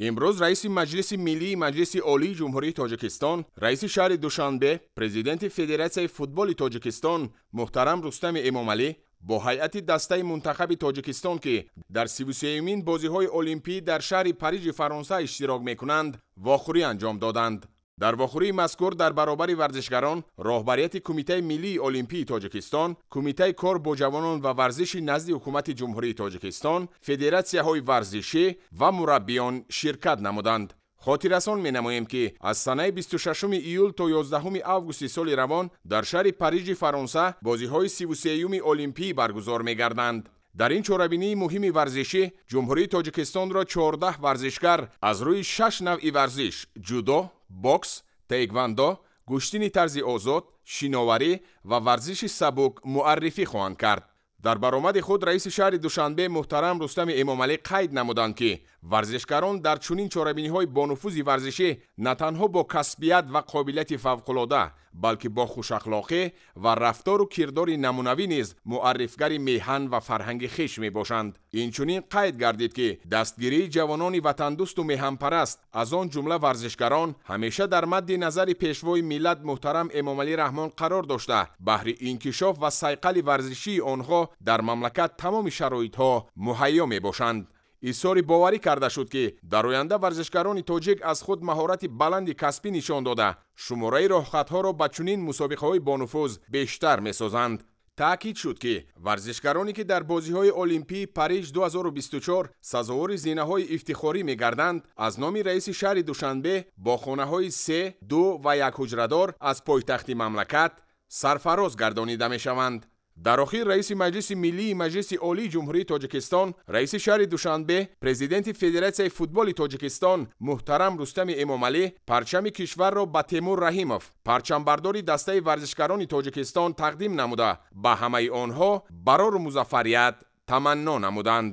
Имрӯз раиси Маҷлиси Миллии Маҷлиси Олии Ҷумҳурии Тоҷикистон, раиси шаҳри Душанбе, президенти Федератсияи футболи Тоҷикистон муҳтарам Рустами Эмомалӣ бо ҳайати дастаи мунтахаби Тоҷикистон, ки дар 33-юмин бозиҳои олимпӣ дар шаҳри Парижи Фаронса иштирок мекунанд, вохӯрӣ анҷом доданд. Дар вохӯрии мазкур дар баробари варзишгарон роҳбарияти Кумитаи миллии олимпии Тоҷикистон, Кумитаи кор бо ҷавонон ва варзиши назди Ҳукумати Ҷумҳурии Тоҷикистон, федератсияҳои варзишӣ ва мураббиён ширкат намуданд. Хотиррасон менамоем, ки аз санаи 26 июл то 11 августи соли равон дар шаҳри Парижи Фаронса бозиҳои 33-юми олимпӣ баргузор мегарданд. Дар ин чорабинии муҳими варзишӣ Ҷумҳурии Тоҷикистонро 14 варзишгар аз рӯи 6 навъи варзиш – ҷудо, бокс, таеквондо, гӯштини тарзи озод, шиноварӣ ва варзиши сабук муаррифӣ хоҳанд кард. Дар баромади худ раиси шаҳри Душанбе муҳтарам Рустами Эмомалӣ қайд намуданд, ки варзишгарон дар чунин чорабиниҳои бонуфузи варзишӣ на танҳо бо касбият ва қобилияти фавқулода, балки бо хушахлоқӣ ва рафтору кирдори намунавӣ низ муаррифгари меҳан ва фарҳанги хеш мебошанд. Инчунин қайд гардид, ки дастгирии ҷавонони ватандӯсту меҳанпараст, аз он ҷумла варзишгарон, ҳамеша дар мадди назари пешвои миллат муҳтарам Эмомалӣ Раҳмон қарор дошта, баҳри инкишоф ва сайқали варзишии онҳо дар мамлакат тамоми шароитҳо муҳайё мебошанд. Изҳори боварӣ карда шуд, ки дар оянда варзишгарони тоҷик аз худ маҳорати баланди касбӣ нишон дода, шумораи роҳхатҳоро ба чунин мусобиқаҳои бонуфуз бештар месозанд. Таъкид шуд, ки варзишгароне ки дар бозиҳои олимпии Париж 2024 сазовори зинаҳои ифтихорӣ мегарданд, аз номи раиси шаҳри Душанбе бо хонаҳои 3, 2 ва 1 ҳуҷрадор аз пойтахти мамлакат сарфароз гардонида мешаванд. Дар охир раиси Маҷлиси Миллии Маҷлиси Олии Ҷумҳурии Тоҷикистон, раиси шаҳри Душанбе, президенти Федератсияи футболи Тоҷикистон муҳтарам Рустами Эмомалӣ парчами кишварро ба Темур Раҳимов, парчамбардори дастаи варзишгарони Тоҷикистон, тақдим намуда, ба ҳамаи онҳо барору музаффарият таманно намуданд.